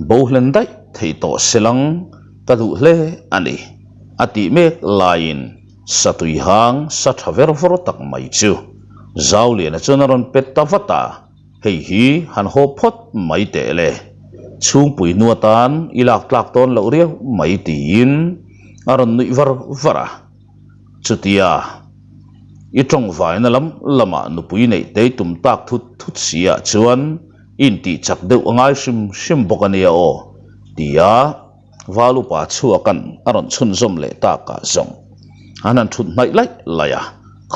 bo hlen daih thei tawh se lang ka duh hle a ni, a tih mek laiin satui hang sa tha ver vawr tak mai chu Zauliana chuan a rawn pet ta vat a, hei hi han haw phawt mai teh le, chhungpui nu atan i lak tlak tawn loh riau mai tiin a rawn nuih var var a. Chutia, i tawngvaina lam lamah nupui neih tei tum tak thut thut si ah chuan i intih chak deuh a ngai hrim hrim bawk a nia aw, tia Valupa chhuakan a rawn chhunzawm leh takah zawng an han thut hnaih laih laih a,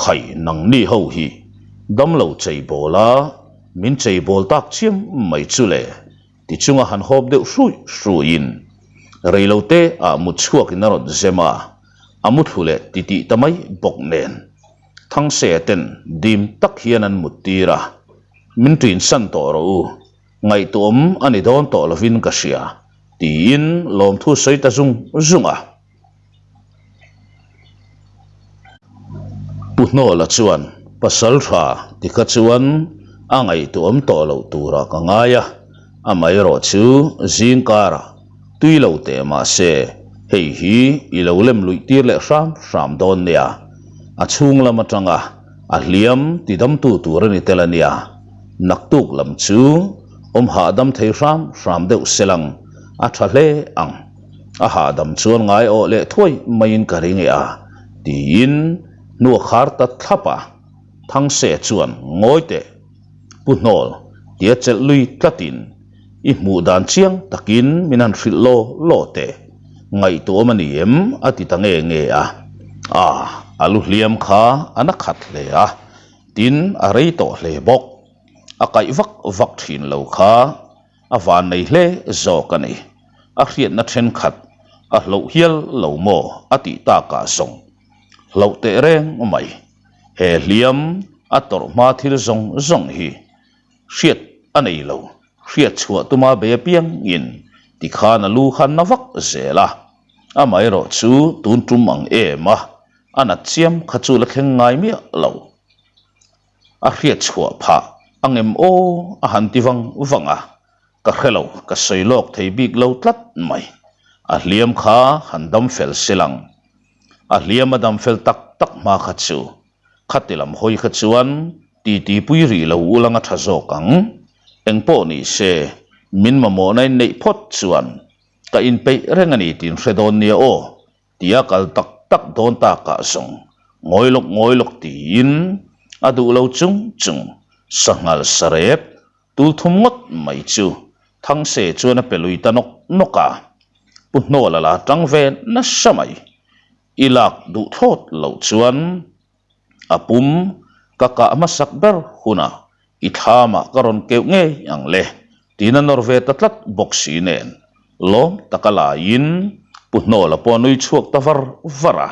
Khai nangni ho hi damlo cheibawl a, min cheibawl tak chiam mai chu le. Tichunga han hawp deuh hruih hruihin reilote ah mut chhuakin a rawn zem a, a muthlu leh titih ta mai bawk nen Thangse ten dim tak hian an mut tir a, Min ṭinsan tawh rawh u, ngaihtuahawm a ni dawn tawh lovin ka hria, tiin lawmthu sawi ta zung zung a. Pu Hnawla chuan pasal tha ti kha chuan a ngaihtuahawm tawh loh turah ka ngai a, amaherawh chu zing karah tui lo teh mah se hei hi i lo lem luih tir leh hram hram dawn nia, a chhung lam atanga a hliam ti damtu tur a ni tel a nia, naktuk lam chu awm hahdam thei hram hram deuh selang a tha hle ang. A hahdam chuan ngai awh leh thuai maiin ka ring e a, tiin hnu a khar ta thlap a. Thangse chuan ngawi teh, Pu Hnawl, tia chelh lui tlatin i hmuh dan chiang takin min han hrilh law law teh, ngaihtuahawm a ni em? a ti ta nge nge a. A, a lu hliam kha a na khat hle a, tin a rei tawh hle bawk. A kaih vak vak thin lo kha. A van nei hle zawk a ni. A hriatna thenkhat a hloh hial lo maw a tih takah zawng hloh teh reng mai. He hliam a tawrh hma thil zawng zawng hi hriat a nei lo. Hriat chhuah tuma bei apiangin tikhan a lu kha na vak zel a. Amaherawh chu tun tum ang em a, a nat chiam kha chu la thleng ngai miah lo. A hriat chhuah phah a ngem aw a han ti vang vang a, ka hre lo, ka sawi lawk thei bik lo tlat mai. A hliam kha han dam fel sil ang. A hliam a dam fel tak tak hma kha chu khati lam hawi kha chuan titi pui rih lo ulang a tha zawk ang. Engpawh ni se, min mamawhna in neih phawt chuan ka inpeih reng a ni tiin hre dawn nia aw. Tia kal tak tak dawn takah zawng ngawi lawk ngawi lawk tiin a duh lo chung chung sanghal sarep tul thum ngawt mai chu Thangse chuan a pe lui ta nawk nawk a. Pu Hnawla la tang ve nasa mai. I lak duh thlawt loh chuan a pum ka kah hmasak ber hunah i thlamah ka rawn keuh ngei ang le tiin a nawr ve ta tlat bawk si nen lawm taka laiin Pu Hnawla pawh a nui chhuak ta var var a.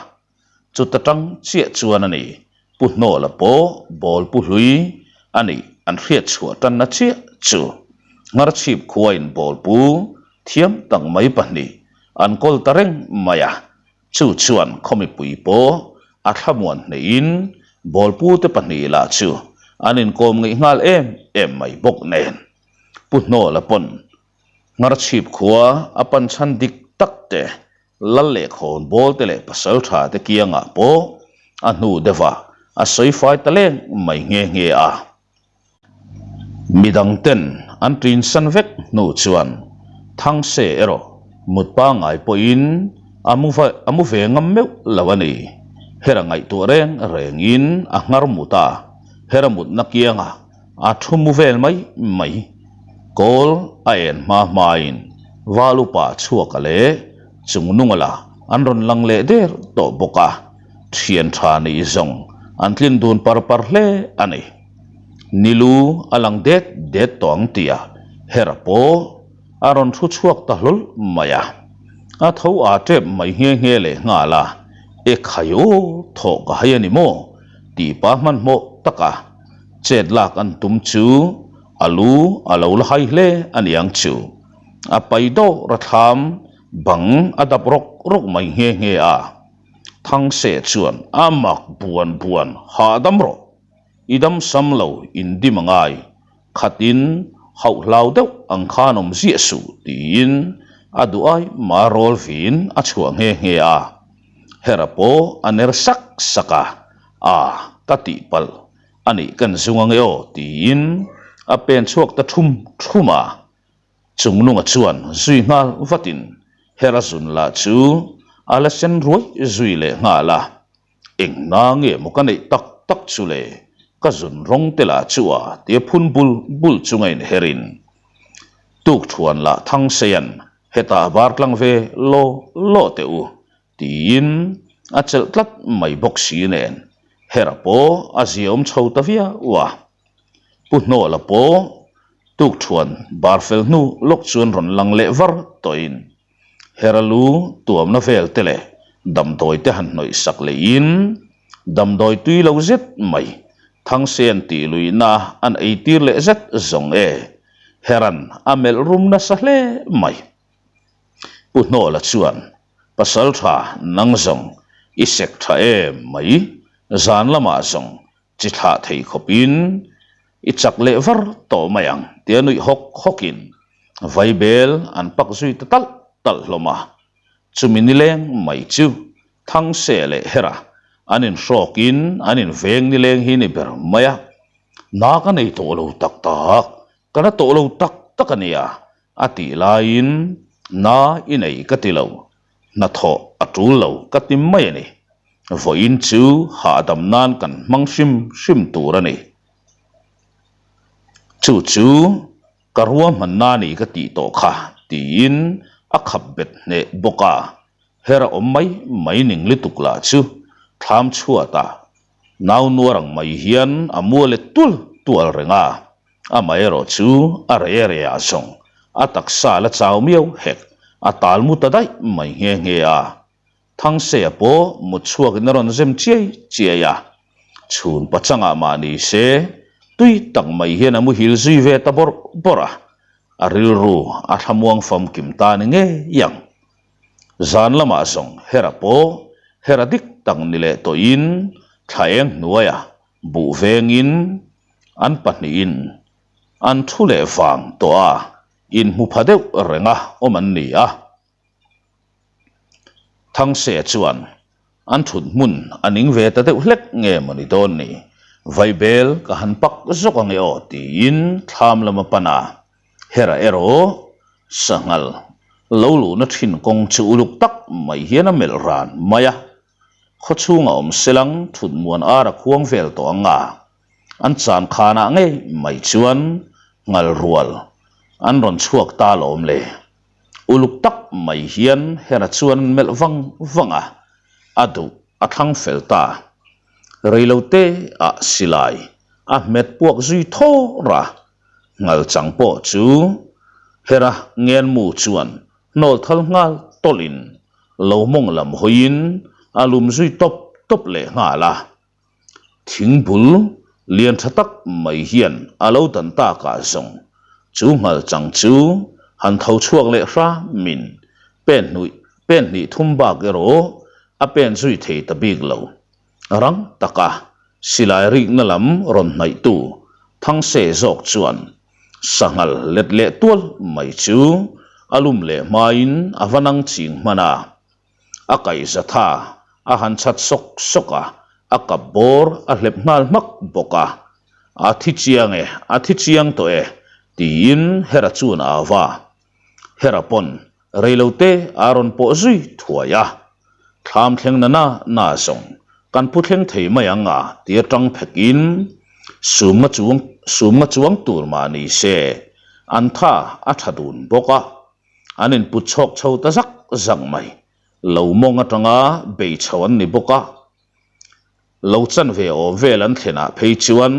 Chuta tang chiah chuan a ni, Pu Hnawla pawh bawl pu hlui a nih an hriat chhuah tanna chiah chu Ngharchhip khuain bawl pu thiam tak mai pahnih an kawl ta reng mai a, chu chuan khaw mipui pawh a thlamuan hnehin bawl pu te pahnih lah chu an inkawm ngeih nghal em em mai bawk nen Pu Hnawla pawn Ngharchhip khua a pan chhan dik tak te Lal leh khawnbawl te leh pasal tha te kiangah pawh a hnu deuh a, a sawi fai ta leng mai nghe nghe a. Midang ten an ṭin san vek hnu chuan Thangse erawh mut pangngai pawhin a mu a mu ve ngam meuh lo a ni. Hera ngaihtuah reng rengin a nghar mut a, hera mutna kiangah A thu mu vel mai mai. Kawl a en hma hmain Val upa chhuaka leh chung nunga la an rawn lang leh der tawh bawk a, thian tha nih zawng an tlin dun par par hle a ni. Nilu a lang det det tawh ang tia Hera pawh a rawn thu chhuak ta hlawl mai a. A tho aa tep mai nghe nghe leh nghal a, E khai aw, thawh ka hai a ni maw? tih pa hmanhmawh taka Chet lak an tum chu a lu a lo la hai hle a niang chu. A pai dawr a thlam bang a dap rawk rawk mai nghe nghe a. Thangse chuan a mak buan buan hahdam rawh. I dam sam lo in dim a ngai. Khatin hauh hlau deuh ang khan awm ziah suh tiin a duh ai mah rawl vin a chhuah nghe nghe a. Hera pawh a ner sak sak a, A, ka tihpalh a nih kan zung ange aw tiin a pen chhuak ta thum thum a. Chungnunga chuan zui nghal vatin Hera zun lah chu a la sen ruai zui leh nghal a. Eng na nge maw ka neih tak tak chu le, ka zun rawng te lah chu a tia phun bul bul chunga inherin Tukthuan lah Thangsean hetah bar tlang ve law law teh u Tiin a chelh tlat mai bawk si nen Hera pawh a ziaawm chho ta viau a. Pu Hnawla pawh tukthuan bar fel hnu lawk chuan rawn lang leh var tawhin Hera lu tuamna vel te leh damdawi te han hnawih sak lehin damdawi tui lo zet mai Thangsen tih luihna an eitir leh zet zawng e Hera'n a melh rum nasa hle mai. Pu Hnawla chuan, Pasal tha nang zawng i sek tha em mai, zan lamah zawng chi thlah thei khawpin i chak leh var tawh mai ang tia nuih hawk hawkin vaibel an pak zui ta talh talh hlawm a. Chumi nileng mai chu Thangse leh Hera an inhrawkin an inveng nileng hi ni ber mai a, Na ka nei tawh lo tak tak, ka na tawh lo tak tak a nia A tih laiin, Na i nei ka ti lo, hnathawh a tul lo ka ti mai a ni. Vawiin chu hahdam nan kan hmang hrim hrim tur a ni. Chu chu ka ruahmanna a ni ka tih tawh kha, tiin a khap bet hneh bawk a. Her a awm mai mai ning lutuk lah chu thlam chhuatah nau nuar ang mai hian a mua let tual tual reng a. Amaherawh chu a rei rei ah zawng a taksa la chau miau hek a tal mu ta daih mai nghe nghe a. Thangseia pawh mut chhuakin a rawn zem chiai chiai a. Chhun pachangah mah ni se tui tak mai hian a muhil zui ve ta bawrh bawrh a. A rilru a thlamuang famkim ta ni ngei ang. Zan lamah zawng Hera pawh Hera dik tak ni leh tawhin thla eng hnuaiah Buh vengin an pahnihin an thu leh vang tawh a, inhmu pha deuh renga awm an ni a. Thangse chuan an thut hmun a ning ve ta deuh hlek nge maw ni dawn ni, Vaibel ka han pak zawk ange aw tiin thlam lam a pan a, Hera erawh sanghal lo luhna thin kawng chu uluk tak mai hian a melh ran mai a. Khaw chhungah awm selang thut muan ar a khuang vel tawh ang a, an chan khanah ngei mai chuan ngal rual an rawn chhuak ta lawm le. Uluk tak mai hian Hera chuan an melh vang vang a. a duh a thlang fel ta. Reilote ah silai a hmet puak zui thawr a, ngal chang pawh chu Hera ngenmu chuan hnawl thal nghal tawlhin lo mawng lam hawiin a lum zui tawp tawp leh nghal a. Thing bul lian tha tak mai hian a lo dan takah zawng chu ngal chang chu han tho chhuak leh hramin pen hnuih pen hnih thum bak erawh a pen zui thei ta bik lo. Rang taka silai rikna lam rawn hnaihtu Thangse zawk chuan sanghal let leh tual mai chu a lum leh hmain a va nang ching hman a. A kaihza tha a han chhat sawk sawk a, a kap bawr a hlep nghal hmak bawk a. A thi chiang e, a thi chiang tawh e, tiin Hera chuan a au va. Hera pawn reilote a rawn pawh zui thuai a. Thlam thleng na na na zawng kan pu thleng thei mai ang a ti atang phekin sumna chuang sumna chuang tur mah ni se an tha a tha dun bawk a. An input chhawk chho ta zak zak mai. Lo mawng atanga bei chho an ni bawk a. Lo chan ve awm vel an thlenah phei chuan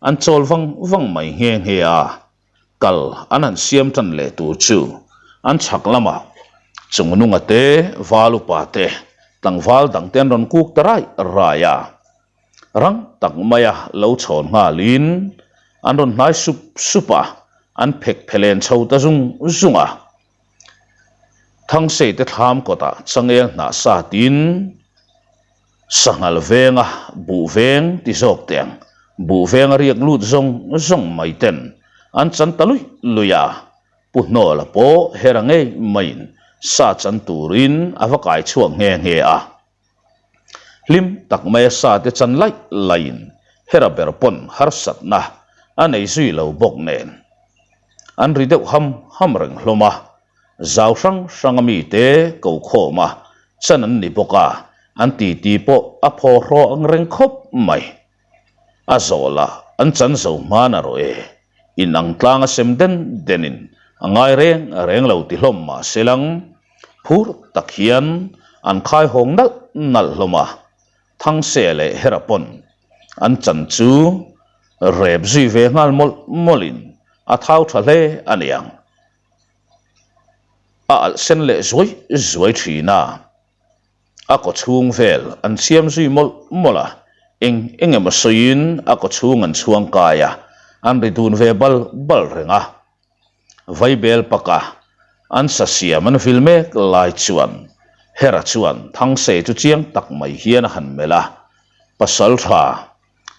an chawl vang vang mai nghe nghe a. Kal an han siam tan leh tur chu an chhak lamah Chungnunga te, Val upa te, tlangval dang te an rawn kuk ta raih raih a. Rang tak maia lo chhawn nghalin an rawn hnai sup sup a, an phek phelen chho ta zung zung a. Thangsei te thlam kawtah changel hnah satin Sanghal venga buh veng ti zawk teh ang, buh venga riak lut zawng zawng mai ten an chan ta luih luih a, Pu Hnawla pawh hera ngei maiin sa chan turin a va kai chhuak nghe nghe a. Hlim tak maia sa te chan laih laihin hera ber pawn harsatna a nei zui lo bawk nen an ri deuh ham ham reng hlawm a. Zau hrang hranga mite ko khawm a, chan an ni bawk a, an titi pawh a phaw hraw ang reng khawp mai. A zawh lah an chan zo hman a rawh e, in ang tlang a sem den denin a ngai reng reng lo ti hlawm mah se lang, phur tak hian an khai hawng nalh nalh hlawm a, Thangse leh Hera pawn an chan chu rep zui ve nghal mawlh mawlhin a thau tha hle a niang. A alh sen leh zuai zuai thin a, a kaw chhung vel an siam zui mawlh mawlh a, eng eng emaw sawiin a kaw chhung an chhuang kai a, an ri dun ve bal bal reng a. Vaibel paka an sa siam an vil mek lai chuan Hera chuan Thangse chu chiang tak mai hian a han melh a, Pasal tha,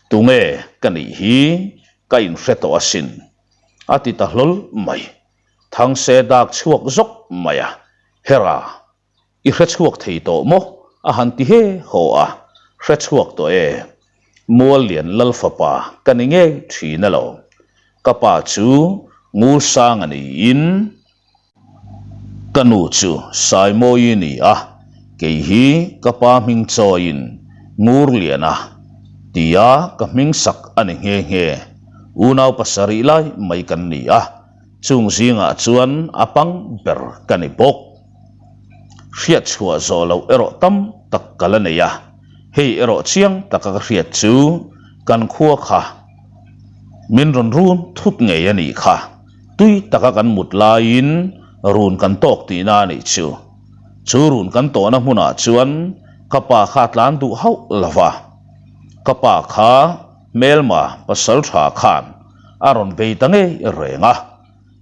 tunge ka nih hi ka inhre tawh asin. A ti ta hlawl mai. Thangse dak chhuak zawk mai a, Hera, i hre chhuak thei tawh maw? a han ti he haw a, Hre chhuak tawh e. Muallian Lal fapa ka ni ngei thin alo. Ka pa chu Ngulsanga niin Ka nu chu Saimawi ni a, kei hi ka pa hming chawiin Ngurliana tia ka hming sak a ni nghe nghe. Unau pasarih lai mai kan ni a, chung zingah chuan a pang ber ka ni bawk. Hriat chhuah zawh loh erawh tam tak ka la nei a, hei erawh chiang taka ka hriat chu kan khua kha min rawn run thut ngei a nih kha. Tui taka kan mut laiin run kan tawk tihna a nih chu. Chu run kan tawhna hmunah chuan ka pa kha a tlan duh hauh lo va. Ka pa kha hmelma pasal tha khan a rawn bei ta ngei reng a.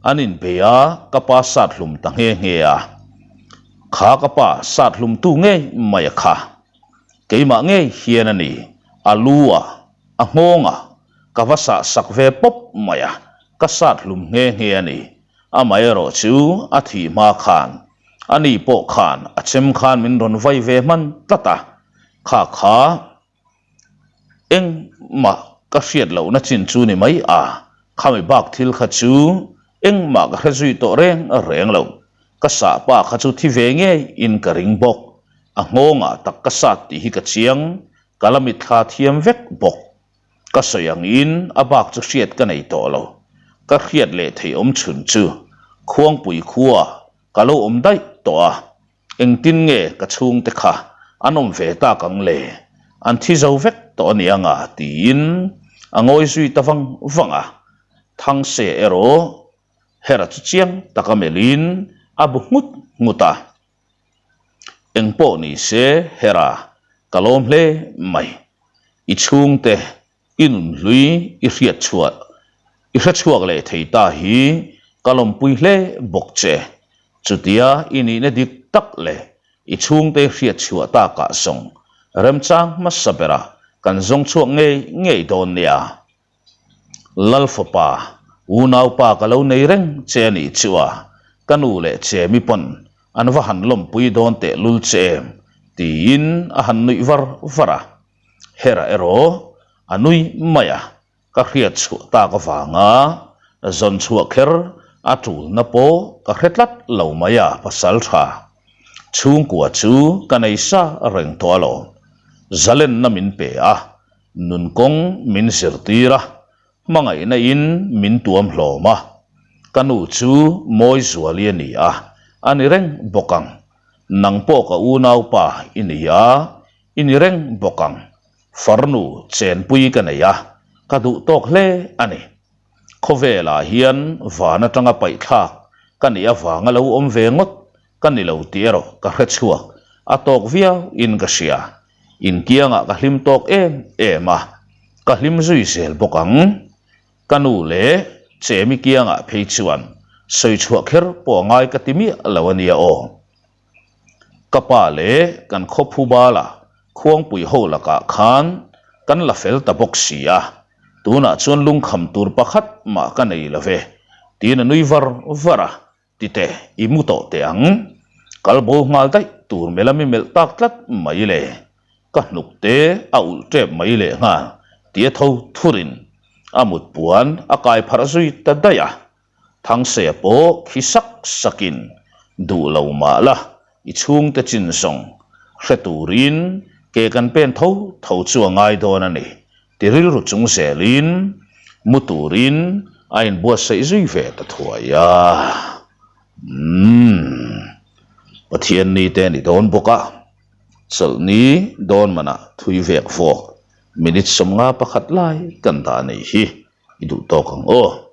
An inbei a, ka pa sat hlum ta nghe nghe a. Kha ka pa sat hlumtu ngei mai a kha. Keimah ngei hian a ni, a lu a, a nghawng a, ka va sah sak ve pawp mai a, ka sat hlum nghe nghe a ni. Amaherawh chu a thih hma khan, ani pawh khan a chem khan min rawn vai ve hman tlat a, kha kha engmah ka hriat lohna chin chu ni mai a, khami bak thil kha chu engmah ka hre zui tawh reng reng lo. Ka sah pa kha chu thi ve ngei in ka ring bawk, a nghawngah tak ka sat tih hi ka chiang, ka la mitthla thiam vek bawk. Ka sawi angin a bak chu hriat ka nei tawh lo. Ka hriat leh theih awm chhun chu Khuangpui khua ka lo awm daih tawh a, engtin nge ka chhungte kha An awm ve tak ang le, an thi zo vek tawh a ni anga tiin a ngawi zui ta vang vang a. Thangse erawh Hera chu chiang taka melhin a bu nghut nghut a. Eng pawh ni se Hera, ka lawm hle mai. I chhungte I nunhlui i hriat chhuah i hre chhuak leh thei ta hi ka lawmpui hle bawk che. Chutia i nihna dik tak leh i chhungte hriat chhuah takah zawng remchang hmasa berah kan zawng chhuak ngei ngei dawn nia. Lal fapa, unaupa ka lo nei reng che a nih chu a, ka nu leh che mi pawn an va han lawmpui dawn tehlul che em? tiin a han nuih var var a. Hera erawh a nui mai a, ka hriat chhuah tak avanga zawn chhuah kher a tulna pawh ka hre tlat lo mai a, pasal tha chhungkua chu ka nei sa reng tawh alawm. Zalenna min pe a, nunkawng min zirtir a, hmangaihna in min tuam hlawm a, ka nu chu Mawizuali a ni a, a ni reng bawk ang. Nang pawh ka unaupa i ni a, I ni reng bawk ang. Farnu chenpui ka nei a, ka duh tawk hle a ni. Khawvelah hian van atanga paihthlak ka nih avanga lo awm ve ngawt ka ni lo tih erawh ka hre chhuak a tawk viau in ka hria. Inkiangah ka hlim tawk em em a, ka hlim zui zel bawk ang. Ka nu leh Chemi kiangah phei chuan sawi chhuah kher pawh a ngai ka ti miah lo a nia aw. Ka pa leh kan khawphu bala khuangpui ho lakah khan kan la fel ta bawk si a, tunah chuan lungkham tur pakhat mah ka nei lo ve, tiin a nui var var a, Tite, i mu tawh teh ang, kal bo nghal daih tur mela mi melh tak tlat mai le, ka hnuk te a ulh tep mai leh nghal, tia tho thurin a mut puan a kai pharh zui ta daih a. Thangse pawh khi sak sakin duh lo mah la, i chhungte chin zawng hre turin ke kan pen tho tho chu a ngai dawn a ni, ti rilru chung zelin mu turin a inbuatsaih zui ve ta thuai a. Umm, Pathian ni te a ni dawn bawk a, chawlhni dawn manah thui vek vawk minute 51 lai kan dah a nih hi, i duh tawk ang aw.